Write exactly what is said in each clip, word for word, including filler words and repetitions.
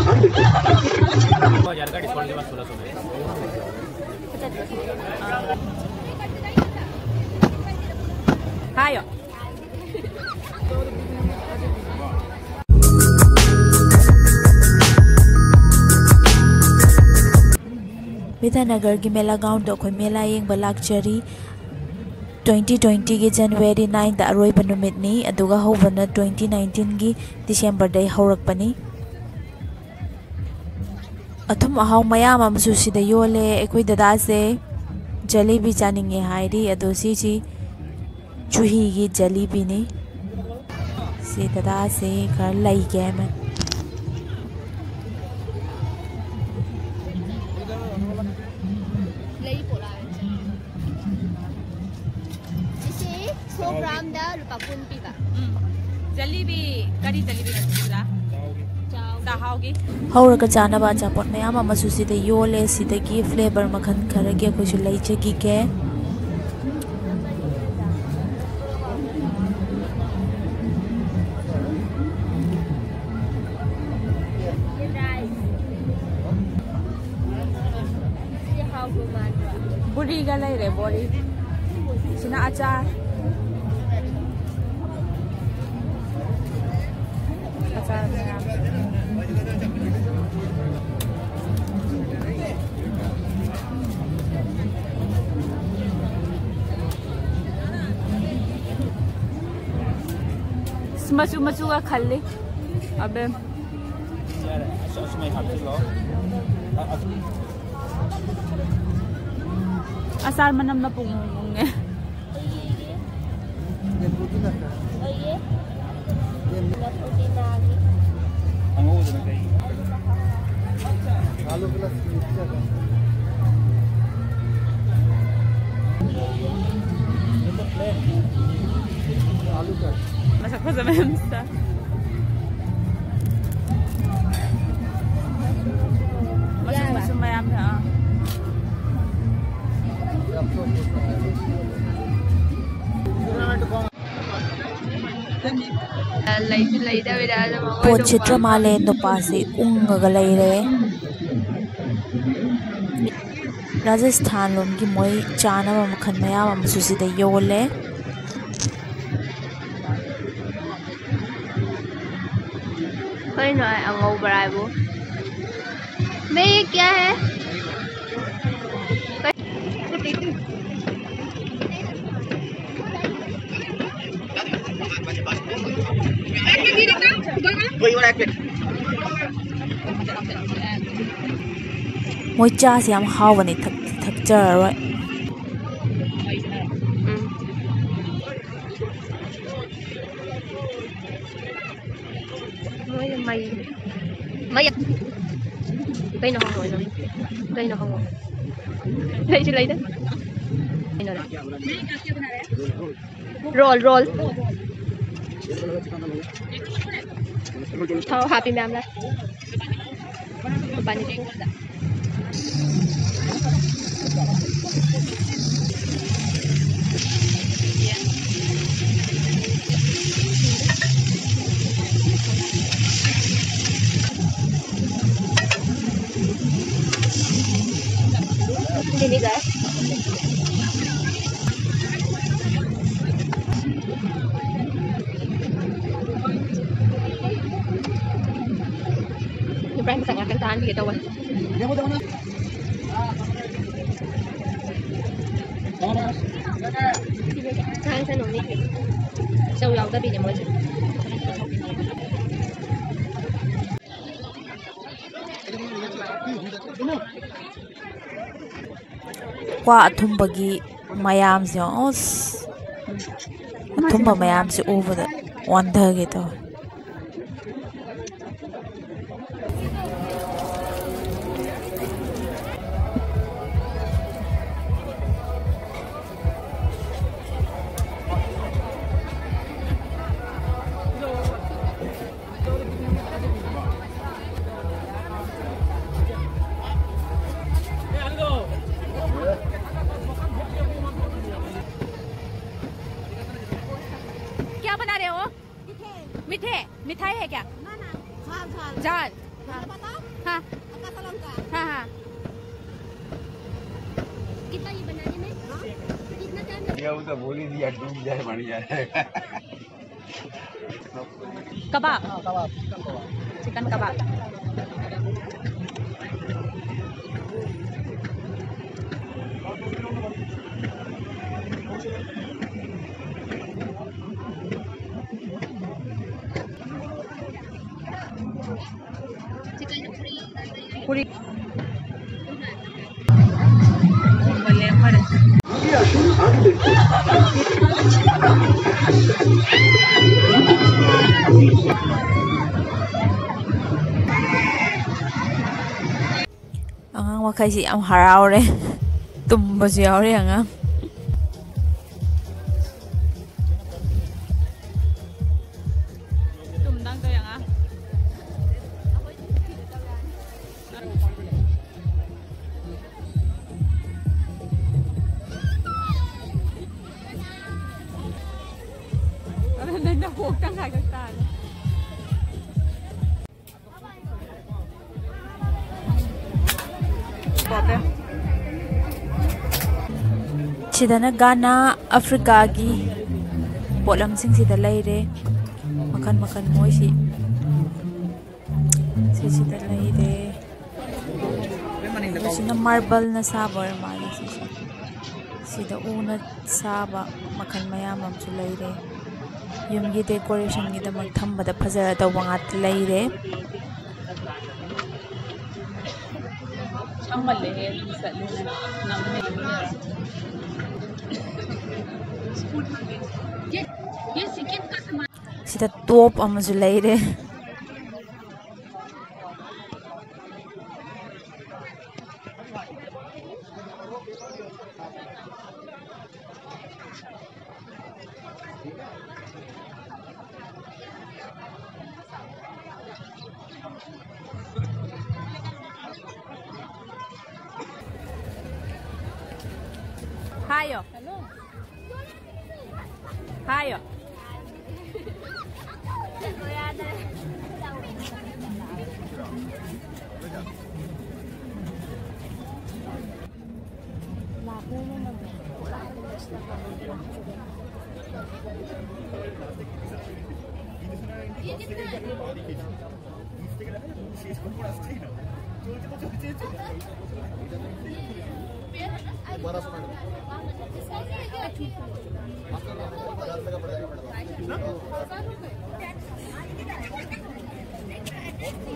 दो हज़ार का डिस्काउंट के बाद सोलह सौ में। हाँ यो। ꯕꯤꯗ꯭ꯌꯥꯅꯒꯔꯒꯤ ꯃꯦꯂꯥ ꯒ꯭ꯔꯥꯎꯟꯗ ꯑꯩꯈꯣꯏ ꯃꯦꯂꯥ ꯌꯦꯡꯕ ꯂꯥꯛꯆꯔꯤ꯫ ꯇ꯭ꯋꯦꯟꯇꯤ ꯇ꯭ꯋꯦꯟꯇꯤꯒꯤ ꯖꯅꯋꯥꯔꯤ ꯅꯥꯏꯟꯗ ꯑꯔꯣꯏꯕ ꯅꯨꯃꯤꯠꯅꯤ, ꯑꯗꯨꯒ ꯍꯧꯕꯅ ꯇ꯭ꯋꯦꯟꯇꯤ ꯅꯥꯏꯟꯇꯤꯟꯒꯤ ꯗꯤꯁꯦꯝꯕꯔꯗꯩ ꯍꯧꯔꯛꯄꯅꯤ꯫ ꯑꯊꯨꯝ ꯑꯍꯥꯎ ꯃꯌꯥꯝ ꯑꯃꯁꯨ ꯁꯤꯗ ꯌꯣꯜꯂꯦ꯫ ꯑꯩꯈꯣꯏ ꯗꯗꯥꯁꯦ ꯖꯦꯂꯤꯕꯤ ꯆꯥꯅꯤꯡꯉꯦ ꯍꯥꯏꯔꯤ, ꯑꯗꯣ ꯁꯤꯁꯤ ꯆꯨꯍꯤꯒꯤ ꯖꯦꯂꯤꯕꯤꯅꯤ꯫ ꯁꯤ ꯗꯗꯥꯁꯦ ꯈꯔ ꯂꯩꯒꯦ ꯍꯥꯏꯃ꯫ ꯂꯩ ꯄꯣꯔꯛꯑꯒꯦ꯫ ꯁꯤꯁꯤ ꯁꯣ ꯒ꯭ꯔꯥꯝꯗ ꯂꯨꯄꯥ ꯀꯨꯟ ꯄꯤꯕ꯫ ꯎꯝ꯫ ꯖꯦꯂꯤꯕꯤ, ꯀꯔꯤ ꯖꯦꯂꯤꯕꯤ ꯅꯠꯇ꯭ꯔꯥ? ꯆꯥꯎ꯫ ꯆꯥꯎꯒꯤ꯫ ꯍꯧꯔꯒ ꯆꯥꯅꯕ ꯑꯆꯥꯄꯣꯠ ꯃꯌꯥꯝ ꯑꯃꯁꯨ ꯁꯤꯗ ꯌꯣꯜꯂꯦ꯫ ꯁꯤꯗꯒꯤ ꯐ꯭ꯂꯦꯕꯔ ꯃꯈꯜ ꯈꯔꯒꯤ ꯑꯩꯈꯣꯏꯁꯨ ꯂꯩꯖꯈꯤꯒꯦ꯫ ꯕꯣꯔꯤꯒ ꯂꯩꯔꯦ, ꯕꯣꯔꯤ꯫ ꯁꯤꯅ ꯑꯆꯥꯔ꯫ ꯑꯆꯥꯔ ꯃꯌꯥꯝ꯫ ꯑꯁ, ꯃꯆꯨ ꯃꯆꯨꯒ ꯈꯜꯂꯤ꯫ ꯑꯕꯦꯝ꯫ ꯑꯆꯥꯔ ꯃꯅꯝꯅ ꯄꯨꯡ ꯃꯨꯡꯉꯦ꯫ ꯑꯉꯧꯕꯗꯨꯅ ꯀꯩ? ꯃꯁꯛ ꯐꯖꯕ ꯌꯥꯝ ꯁꯥ꯫ ꯃꯆꯨ ꯃꯆꯨ ꯃꯌꯥꯝ ꯌꯥꯎ꯫ ꯄꯣꯠ ꯁꯤꯠꯇ꯭ꯔ ꯃꯥꯜꯂꯦ, ꯅꯨꯄꯥꯁꯤ ꯎꯪꯉꯒ ꯂꯩꯔꯦ꯫ ꯔꯥꯖꯁꯊꯥꯟ ꯂꯣꯝꯒꯤ ꯃꯣꯏ ꯆꯥꯅꯕ ꯃꯈꯜ ꯃꯌꯥꯝ ꯑꯃꯁꯨ ꯁꯤꯗ ꯌꯣꯜꯂꯦ꯫ ꯀꯩꯅꯣ ꯑꯩ ꯑꯉꯧꯕꯔꯥ ꯍꯥꯏꯕꯨ? मैं ये क्या है? ꯃꯣꯏ ꯆꯥꯁꯦ ꯌꯥꯝ ꯍꯥꯎꯕꯅꯦ, ꯊꯛ-, ꯊꯛꯆꯔꯔꯣꯏ꯫ ꯎꯝ꯫ ꯃꯣꯏ ꯃꯩ, ꯃꯩ꯫ ꯀꯩꯅꯣ ꯍꯪꯉꯣ, ꯀꯩꯅꯣ ꯍꯪꯉꯣ꯫ ꯂꯩꯁꯨ ꯂꯩꯗ꯫ ꯀꯩꯅꯣ ꯂꯩ꯫ Roll, roll. ꯊꯥꯎ ꯍꯥꯞꯄꯤ ꯃꯌꯥꯝꯅ꯫ ꯂꯨꯄꯥ ꯅꯤꯐꯨ꯫ ꯏꯕ꯭ꯔꯥꯍꯤꯝ ꯆꯪꯉꯛꯀꯥꯟ ꯆꯥꯍꯟꯕꯤꯒꯦ ꯇꯧꯕꯅꯤ꯫ ꯆꯥꯍꯟꯁꯅꯨ ꯃꯤꯒꯤ꯫ ꯆꯧ ꯌꯥꯎꯗꯕꯤꯅꯦ ꯃꯣꯏꯁꯦ꯫ ꯀ꯭ꯋꯥ ꯑꯊꯨꯝꯕꯒꯤ ꯃꯌꯥꯝꯁꯦ, ꯑꯁ, ꯑꯊꯨꯝꯕ ꯃꯌꯥꯝꯁꯦ ꯎꯕꯗ ꯋꯥꯟꯊꯒꯦ ꯇꯧꯋꯦ꯫ क्या बना रहे हो? ঝাল। हाँ। हाँ। हाँ, हाँ। कितना ये बनाने में? कितना टाइम लगा? ये वो तो बोल ही दिया, डूब जाए, बन जाए। कबाब। हाँ, कबाब, चिकन कबाब। चिकन कबाब। पूरी। ꯑꯉꯥꯡ ꯃꯈꯩꯁꯤ ꯌꯥꯝ ꯍꯔꯥꯎꯔꯦ꯫ ꯇꯨꯝꯕꯁꯨ ꯌꯥꯎꯔꯦ ꯑꯉꯥꯡ꯫ ꯇꯨꯝꯗꯪ ꯇꯧꯋꯦ ꯑꯉꯥꯡ꯫ ꯑꯗꯨ ꯅꯪꯅ ꯀꯣꯛꯇꯪ ꯍꯥꯏꯒꯠ ꯇꯥꯔꯦ꯫ ꯁꯤꯗꯅ ꯒꯥꯅꯥ, ꯑꯐ꯭ꯔꯤꯀꯥꯒꯤ ꯄꯣꯠꯂꯝꯁꯤꯡꯁꯤꯗ ꯂꯩꯔꯦ꯫ ꯃꯈꯜ ꯃꯈꯜ ꯃꯣꯏꯁꯤ ꯁꯤꯁꯤꯗ ꯂꯩꯔꯦ꯫ ꯁꯤꯅ ꯃꯥꯔꯕꯜꯅ ꯁꯥꯕ ꯑꯣꯏꯔ ꯃꯥꯜꯂꯦ ꯁꯤꯁꯦ꯫ ꯁꯤꯗ ꯎꯅ ꯁꯥꯕ ꯃꯈꯜ ꯃꯌꯥꯝ ꯑꯃꯁꯨ ꯂꯩꯔꯦ꯫ ꯌꯨꯝꯒꯤ ꯗꯦꯀꯣꯔꯦꯁꯟꯒꯤꯗꯃꯛ ꯊꯝꯕꯗ ꯐꯖꯔꯗꯧꯕ ꯉꯥꯛꯇ ꯂꯩꯔꯦ꯫ ꯁꯥꯡꯃꯜꯂꯦꯍꯦ, ꯑꯗꯨꯝ ꯆꯠꯂꯦ꯫ ꯁꯤꯗ ꯇꯣꯞ ꯑꯃꯁꯨ ꯂꯩꯔꯦ꯫ ꯍꯥꯏꯌꯣ꯫ ꯍꯥꯏꯌꯣ꯫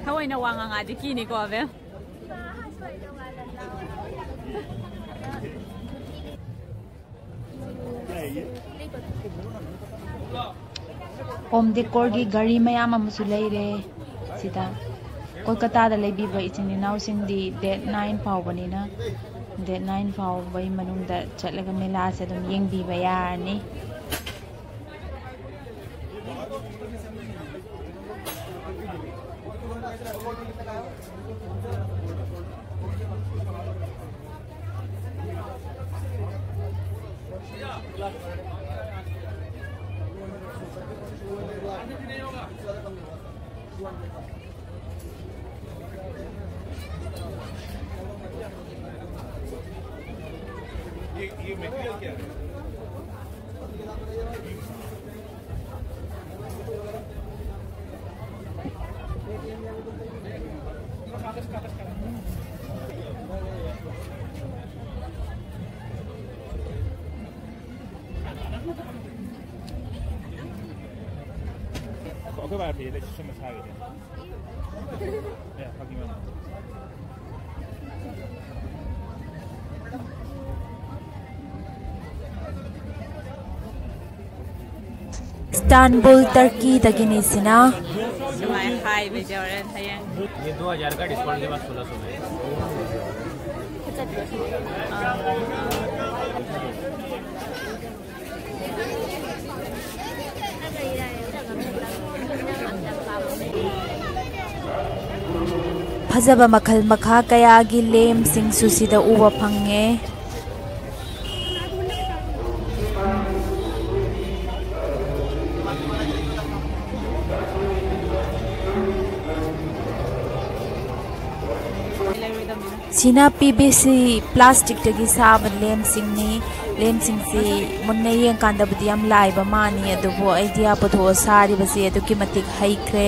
ꯊꯑꯣꯏꯅ ꯋꯥ ꯉꯥꯡꯉꯛꯑꯗꯤ ꯀꯤꯅꯤꯀꯣ, ꯑꯕꯦꯝ꯫ ꯍꯣꯝ ꯗꯦꯀꯣꯔꯒꯤ ꯒꯥꯔꯤ ꯃꯌꯥꯝ ꯑꯃꯁꯨ ꯂꯩꯔꯦ ꯁꯤꯗ꯫ ꯀꯣꯜꯀꯇꯥꯗ ꯂꯩꯕꯤꯕ ꯏꯆꯤꯟ ꯏꯅꯥꯎꯁꯤꯡꯗꯤ ꯗꯦꯠ ꯅꯥꯏꯟ ꯐꯥꯎꯕꯅꯤꯅ, ꯗꯦꯠ ꯅꯥꯏꯟ ꯐꯥꯎꯕꯒꯤ ꯃꯅꯨꯡꯗ ꯆꯠꯂꯒ ꯃꯦꯂꯥꯁꯦ ꯑꯗꯨꯝ ꯌꯦꯡꯕꯤꯕ ꯌꯥꯔꯅꯤ꯫ ꯑꯩꯈꯣꯏ ꯕꯥ ꯐꯤ ꯂꯩ ꯁꯦꯝꯕ ꯁꯥꯒꯦ꯫ ꯑꯦ, ꯐꯥꯒꯤ ꯃꯥꯟꯕ꯫ ꯏꯁꯇꯥꯟꯕꯨꯜ, ꯇꯔꯀꯤꯗꯒꯤꯅꯤ ꯁꯤꯅ꯫ ꯁꯨꯃꯥꯏꯅ ꯍꯥꯏꯕꯁꯦ ꯍꯣꯔꯦꯟ ꯍꯌꯦꯡ꯫ ये दो हज़ार का डिस्काउंट के बाद सोलह सौ में। ꯐꯖꯕ ꯃꯈꯜ ꯃꯈꯥ ꯀꯌꯥꯒꯤ ꯂꯦꯝꯁꯤꯡꯁꯨ ꯁꯤꯗ ꯎꯕ ꯐꯪꯉꯦ꯫ ꯂꯩꯔꯣꯏꯗꯕꯅꯤꯅ꯫ ꯁꯤꯅ ꯄꯤ ꯚꯤ ꯁꯤ ꯄ꯭ꯂꯥꯁꯇꯤꯛꯇꯒꯤ ꯁꯥꯕ ꯂꯦꯝꯁꯤꯡꯅꯤ꯫ ꯂꯦꯝꯁꯤꯡꯁꯤ ꯃꯨꯟꯅ ꯌꯦꯡꯀꯥꯟꯗꯕꯨꯗꯤ ꯌꯥꯝ ꯂꯥꯏꯕ ꯃꯥꯅꯤ, ꯑꯗꯨꯕꯨ ꯑꯥꯏꯗꯤꯌꯥ ꯄꯨꯊꯣꯛꯑ ꯁꯥꯔꯤꯕꯁꯤ ꯑꯗꯨꯛꯀꯤ ꯃꯇꯤꯛ ꯍꯩꯈ꯭ꯔꯦ꯫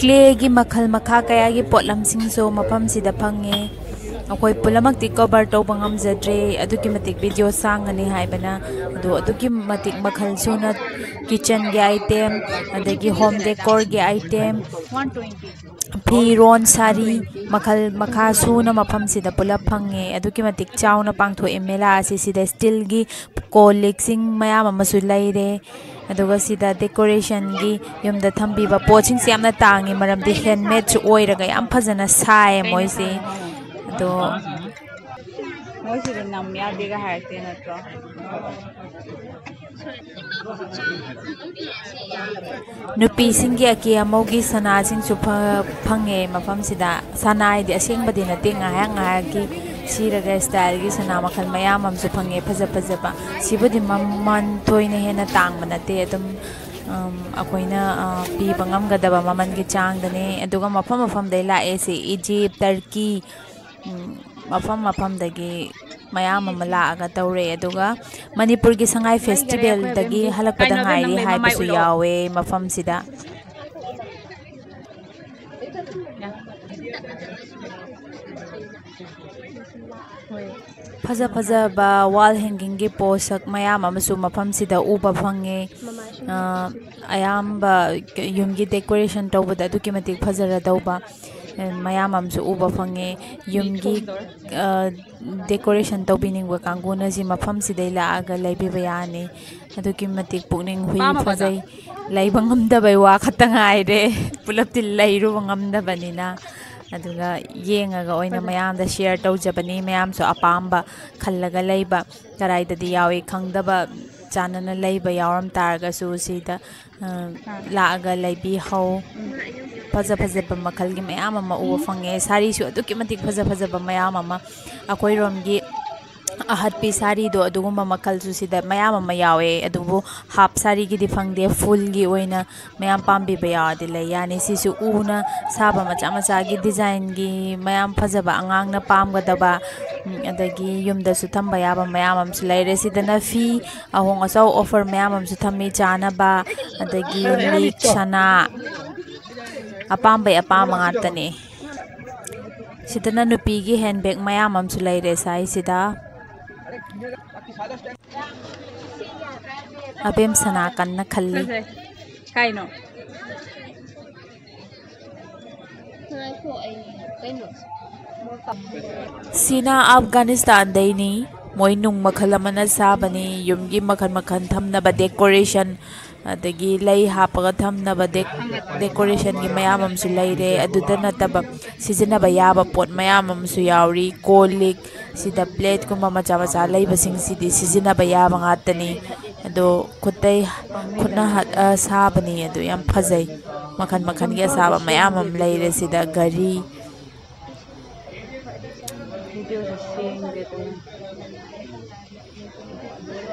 ꯀ꯭ꯂꯦꯒꯤ ꯃꯈꯜ ꯃꯈꯥ ꯀꯌꯥꯒꯤ ꯄꯣꯠꯂꯝꯁꯤꯡꯁꯨ ꯃꯐꯝꯁꯤꯗ ꯐꯪꯉꯦ꯫ ꯑꯩꯈꯣꯏ ꯄꯨꯝꯅꯃꯛꯇꯤ ꯀꯣꯚꯔ ꯇꯧꯕ ꯉꯝꯖꯗ꯭ꯔꯦ, ꯑꯗꯨꯛꯀꯤ ꯃꯇꯤꯛ ꯚꯤꯗꯤꯑꯣ ꯁꯥꯡꯒꯅꯤ ꯍꯥꯏꯕꯅ꯫ ꯑꯗꯣ ꯑꯗꯨꯛꯀꯤ ꯃꯇꯤꯛ ꯃꯈꯜ ꯁꯨꯅ ꯀꯤꯠꯆꯟꯒꯤ ꯑꯥꯏꯇꯦꯝ, ꯑꯗꯒꯤ ꯍꯣꯝ ꯗꯦꯀꯣꯔꯒꯤ ꯑꯥꯏꯇꯦꯝ, ꯐꯤꯔꯣꯟ, ꯁꯥꯔꯤ, ꯃꯈꯜ ꯃꯈꯥ ꯁꯨꯅ ꯃꯐꯝꯁꯤꯗ ꯄꯨꯂꯞ ꯐꯪꯉꯦ꯫ ꯑꯗꯨꯛꯀꯤ ꯃꯇꯤꯛ ꯆꯥꯎꯅ ꯄꯥꯡꯊꯣꯛꯑꯦ ꯃꯦꯂꯥ ꯑꯁꯤ꯫ ꯁꯤꯗ ꯁ꯭ꯇꯤꯜꯒꯤ ꯀꯣꯜ ꯂꯤꯛꯁꯤꯡ ꯃꯌꯥꯝ ꯑꯃꯁꯨ ꯂꯩꯔꯦ꯫ ꯑꯗꯨꯒ ꯁꯤꯗ ꯗꯦꯀꯣꯔꯦꯁꯟꯒꯤ ꯌꯨꯝꯗ ꯊꯝꯕꯤꯕ ꯄꯣꯠꯁꯤꯡꯁꯦ ꯌꯥꯝꯅ ꯇꯥꯡꯉꯤ, ꯃꯔꯝꯗꯤ ꯍꯦꯟꯃꯦꯗꯁꯨ ꯑꯣꯏꯔꯒ ꯌꯥꯝ ꯐꯖꯅ ꯁꯥꯏꯌꯦ ꯃꯣꯏꯁꯦ꯫ ꯑꯗꯣ ꯃꯣꯏꯁꯤꯗ ꯅꯝ ꯌꯥꯗꯦꯒ ꯍꯥꯏꯔꯛꯇꯦ ꯅꯠꯇ꯭ꯔꯣ? ꯅꯨꯄꯤꯁꯤꯡꯒꯤ ꯑꯀꯦ ꯑꯃꯧꯒꯤ ꯁꯅꯥꯁꯤꯡꯁꯨ ꯐ-, ꯐꯪꯉꯦ ꯃꯐꯝꯁꯤꯗ꯫ ꯁꯅꯥ ꯍꯥꯏꯗꯤ ꯑꯁꯦꯡꯕꯗꯤ ꯅꯠꯇꯦ, ꯉꯥꯏꯍꯥꯛ ꯉꯥꯏꯍꯥꯛꯀꯤ ꯁꯤꯔꯒ ꯁ꯭ꯇꯥꯏꯜꯒꯤ ꯁꯅꯥ ꯃꯈꯜ ꯃꯌꯥꯝ ꯑꯃꯁꯨ ꯐꯪꯉꯦ, ꯐꯖ ꯐꯖꯕ꯫ ꯁꯤꯕꯨꯗꯤ ꯃꯃꯜ ꯊꯣꯏꯅ ꯍꯦꯟꯅ ꯇꯥꯡꯕ ꯅꯠꯇꯦ, ꯑꯗꯨꯝ, ꯎꯝ, ꯑꯩꯈꯣꯏꯅ, ꯑ, ꯄꯤꯕ ꯉꯝꯒꯗꯕ ꯃꯃꯜꯒꯤ ꯆꯥꯡꯗꯅꯦ꯫ ꯑꯗꯨꯒ ꯃꯐꯝ ꯃꯐꯝꯗꯩ ꯂꯥꯛꯑꯦ꯫ ꯁꯤ ꯏꯖꯤꯞ, ꯇꯔꯀꯤ, ꯎꯝ, ꯃꯐꯝ ꯃꯐꯝꯗꯒꯤ ꯃꯌꯥꯝ ꯑꯃ ꯂꯥꯛꯑꯒ ꯇꯧꯔꯦ꯫ ꯑꯗꯨꯒ ꯃꯅꯤꯄꯨꯔꯒꯤ ꯁꯉꯥꯏ ꯐꯦꯁꯇꯤꯚꯦꯜꯗꯒꯤ ꯍꯜꯂꯛꯄꯗ ꯉꯥꯏꯔꯤ ꯍꯥꯏꯕꯁꯨ ꯌꯥꯎꯋꯦ ꯃꯐꯝꯁꯤꯗ꯫ ꯐꯖ ꯐꯖꯕ ꯋꯥꯜ ꯍꯦꯡꯒꯤꯡꯒꯤ ꯄꯣꯠꯁꯛ ꯃꯌꯥꯝ ꯑꯃꯁꯨ ꯃꯐꯝꯁꯤꯗ ꯎꯕ ꯐꯪꯉꯦ꯫ ꯑ, ꯑꯌꯥꯝꯕ ꯌꯨꯝꯒꯤ ꯗꯦꯀꯣꯔꯦꯁꯟ ꯇꯧꯕꯗ ꯑꯗꯨꯛꯀꯤ ꯃꯇꯤꯛ ꯐꯖꯔꯗꯧꯕ, ꯑ, ꯃꯌꯥꯝ ꯑꯃꯁꯨ ꯎꯕ ꯐꯪꯉꯦ꯫ ꯌꯨꯝꯒꯤ, ꯑ, ꯗꯦꯀꯣꯔꯦꯁꯟ ꯇꯧꯕꯤꯅꯤꯡꯕ ꯀꯥꯡꯕꯨꯅ ꯁꯤ ꯃꯐꯝꯁꯤꯗꯩ ꯂꯥꯛꯑꯒ ꯂꯩꯕꯤꯕ ꯌꯥꯅꯤ꯫ ꯑꯗꯨꯛꯀꯤ ꯃꯇꯤꯛ ꯄꯨꯛꯅꯤꯡ ꯍꯨꯏ ꯐꯖꯩ꯫ ꯂꯩꯕ ꯉꯝꯗꯕꯩ ꯋꯥ ꯈꯛꯇ ꯉꯥꯏꯔꯦ꯫ ꯄꯨꯂꯞꯇꯤ ꯂꯩꯔꯨꯕ ꯉꯝꯗꯕꯅꯤꯅ꯫ ꯑꯗꯨꯒ ꯌꯦꯡꯉꯒ ꯑꯣꯏꯅ ꯃꯌꯥꯝꯗ ꯁꯤꯌꯔ ꯇꯧꯖꯕꯅꯤ꯫ ꯃꯌꯥꯝꯁꯨ ꯑꯄꯥꯝꯕ ꯈꯜꯂꯒ ꯂꯩꯕ, ꯀꯗꯥꯏꯗꯗꯤ ꯌꯥꯎꯏ ꯈꯪꯗꯕ, ꯆꯥꯟꯅꯅ ꯂꯩꯕ ꯌꯥꯎꯔꯝ ꯇꯥꯔꯒꯁꯨ ꯁꯤꯗ, ꯑ, ꯂꯥꯛꯑꯒ ꯂꯩꯕꯤꯍꯧ꯫ ꯐꯖ ꯐꯖꯕ ꯃꯈꯜꯒꯤ ꯃꯌꯥꯝ ꯑꯃ ꯎꯕ ꯐꯪꯉꯦ꯫ ꯁꯥꯔꯤꯁꯨ ꯑꯗꯨꯛꯀꯤ ꯃꯇꯤꯛ ꯐꯖ ꯐꯖꯕ ꯃꯌꯥꯝ ꯑꯃ ꯑꯩꯈꯣꯏꯔꯣꯝꯒꯤ ꯑꯍꯠꯄꯤ ꯁꯥꯔꯤꯗꯣ, ꯑꯗꯨꯒꯨꯝꯕ ꯃꯈꯜꯁꯨ ꯁꯤꯗ ꯃꯌꯥꯝ ꯑꯃ ꯌꯥꯎꯋꯦ꯫ ꯑꯗꯨꯕꯨ ꯍꯥꯞ ꯁꯥꯔꯤꯒꯤꯗꯤ ꯐꯪꯗꯦ, ꯐꯨꯜꯒꯤ ꯑꯣꯏꯅ ꯃꯌꯥꯝ ꯄꯥꯝꯕꯤꯕ ꯌꯥꯎꯔꯗꯤ ꯂꯩ ꯌꯥꯅꯤ꯫ ꯁꯤꯁꯨ ꯎꯅ ꯁꯥꯕ ꯃꯆꯥ ꯃꯆꯥꯒꯤ ꯗꯤꯖꯥꯏꯟꯒꯤ ꯃꯌꯥꯝ ꯐꯖꯕ, ꯑꯉꯥꯡꯅ ꯄꯥꯝꯒꯗꯕ, ꯎꯝ, ꯑꯗꯒꯤ ꯌꯨꯝꯗꯁꯨ ꯊꯝꯕ ꯌꯥꯕ ꯃꯌꯥꯝ ꯑꯃꯁꯨ ꯂꯩꯔꯦ꯫ ꯁꯤꯗꯅ ꯐꯤ ꯑꯍꯣꯡ ꯑꯆꯥꯎ ꯑꯣꯐꯔ ꯃꯌꯥꯝ ꯑꯃꯁꯨ ꯊꯝꯃꯤ, ꯆꯥꯅꯕ, ꯑꯗꯒꯤ ꯂꯤꯛ, ꯁꯅꯥ, ꯑꯄꯥꯝꯕꯩ ꯑꯄꯥꯝꯕ ꯉꯥꯛꯇꯅꯤ꯫ ꯁꯤꯗꯅ ꯅꯨꯄꯤꯒꯤ ꯍꯦꯟ ꯕꯦꯒ ꯃꯌꯥꯝ ꯑꯃꯁꯨ ꯂꯩꯔꯦ ꯁꯥꯏꯁꯤꯗ꯫ ꯑꯕꯦꯝ ꯁꯅꯥ ꯀꯟꯅ ꯈꯜꯂꯤ꯫ ꯐꯖꯩ꯫ ꯀꯥꯏꯅꯣ? ꯉꯥꯏꯈꯣ, ꯑꯩ ꯀꯩꯅꯣ? ꯁꯤꯅ ꯑꯐꯒꯥꯅꯤꯁꯇꯥꯟꯗꯩꯅꯤ꯫ ꯃꯣꯏ ꯅꯨꯡ ꯃꯈꯜ ꯑꯃꯅ ꯁꯥꯕꯅꯤ꯫ ꯌꯨꯝꯒꯤ ꯃꯈꯜ ꯃꯈꯜ ꯊꯝꯅꯕ ꯗꯦꯀꯣꯔꯦꯁꯟ, ꯑꯗꯒꯤ ꯂꯩ ꯍꯥꯞꯄꯒ ꯊꯝꯅꯕ ꯗꯦꯛ-, ꯗꯦꯀꯣꯔꯦꯁꯟꯒꯤ ꯃꯌꯥꯝ ꯑꯃꯁꯨ ꯂꯩꯔꯦ꯫ ꯑꯗꯨꯗ ꯅꯠꯇꯕ ꯁꯤꯖꯤꯟꯅꯕ ꯌꯥꯕ ꯄꯣꯠ ꯃꯌꯥꯝ ꯑꯃꯁꯨ ꯌꯥꯎꯔꯤ꯫ ꯀꯣꯜ ꯂꯤꯛ, ꯁꯤꯗ ꯄ꯭ꯂꯦꯠꯀꯨꯝꯕ ꯃꯆꯥ ꯃꯆꯥ ꯂꯩꯕꯁꯤꯡꯁꯤꯗꯤ ꯁꯤꯖꯤꯟꯅꯕ ꯌꯥꯕ ꯉꯥꯛꯇꯅꯤ꯫ ꯑꯗꯣ ꯈꯨꯠꯇꯩ, ꯈꯨꯠꯅ ꯍꯛꯑ ꯁꯥꯕꯅꯤ꯫ ꯑꯗꯨ ꯌꯥꯝ ꯐꯖꯩ꯫ ꯃꯈꯜ ꯃꯈꯜꯒꯤ ꯑꯁꯥꯕ ꯃꯌꯥꯝ ꯑꯃ ꯂꯩꯔꯦ ꯁꯤꯗ꯫ ꯘꯔꯤ,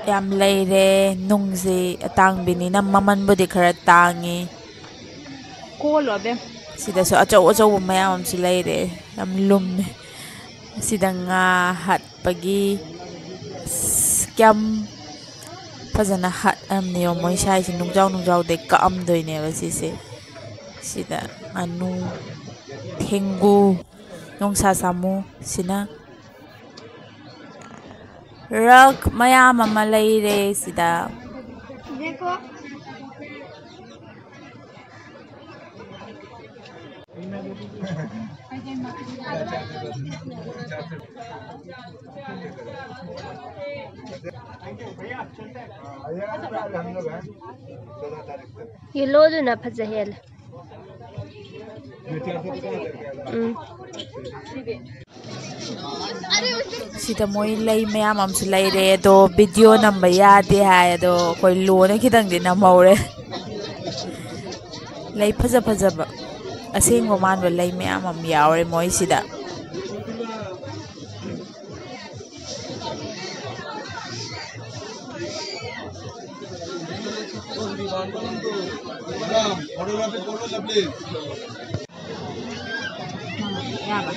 ꯌꯥꯝ ꯂꯩꯔꯦ꯫ ꯅꯨꯡꯁꯦ ꯑꯇꯥꯡꯕꯤꯅꯤꯅ ꯃꯃꯜꯕꯨꯗꯤ ꯈꯔ ꯇꯥꯡꯉꯤ꯫ ꯀꯣꯜꯂꯣ ꯑꯕꯦꯝ꯫ ꯁꯤꯗꯁꯨ ꯑꯆꯧ ꯑꯆꯧꯕ ꯃꯌꯥꯝ ꯑꯃꯁꯨ ꯂꯩꯔꯦ꯫ ꯌꯥꯝ ꯂꯨꯝꯃꯦ꯫ ꯁꯤꯗ ꯉꯥ ꯍꯥꯠꯄꯒꯤ, ꯑꯁ, ꯀꯌꯥꯝ ꯐꯖꯅ ꯍꯥꯠꯂꯝꯅꯤ ꯌꯦꯡꯉꯣ꯫ ꯃꯣꯏ ꯁꯥꯏꯁꯦ ꯅꯨꯡꯖꯥꯎ ꯅꯨꯡꯖꯥꯎꯗꯩ ꯀꯛꯑꯝꯗꯣꯏꯅꯦꯕ ꯁꯤꯁꯦ꯫ ꯁꯤꯗ ꯉꯥꯅꯨ, ꯊꯦꯡꯒꯨ, ꯅꯣꯡꯁꯥ ꯁꯥꯃꯨ ꯁꯤꯅ꯫ ꯔꯒ ꯃꯌꯥꯝ ꯑꯃ ꯂꯩꯔꯦ ꯁꯤꯗ꯫ ꯌꯦꯜꯂꯣꯗꯨꯅ ꯐꯖ ꯍꯦꯜꯂꯦ꯫ ꯎꯝ꯫ ꯁꯤꯗ ꯃꯣꯏ ꯂꯩ ꯃꯌꯥꯝ ꯑꯃꯁꯨ ꯂꯩꯔꯦ, ꯑꯗꯣ ꯚꯤꯗꯤꯑꯣ ꯅꯝꯕ ꯌꯥꯗꯦ ꯍꯥꯏ, ꯑꯗꯣ ꯑꯩꯈꯣꯏ ꯂꯣꯅ ꯈꯤꯇꯪꯗꯤ ꯅꯝꯍꯧꯔꯦ꯫ ꯂꯩ ꯐꯖ ꯐꯖꯕ, ꯑꯁꯦꯡꯕ ꯃꯥꯟꯕ ꯂꯩ ꯃꯌꯥꯝ ꯑꯃ ꯌꯥꯎꯔꯦ ꯃꯣꯏꯁꯤꯗ꯫ ম্যাডাম, ফটোগ্রাফি করবেন না, প্লিজ। ꯌꯥꯕ꯫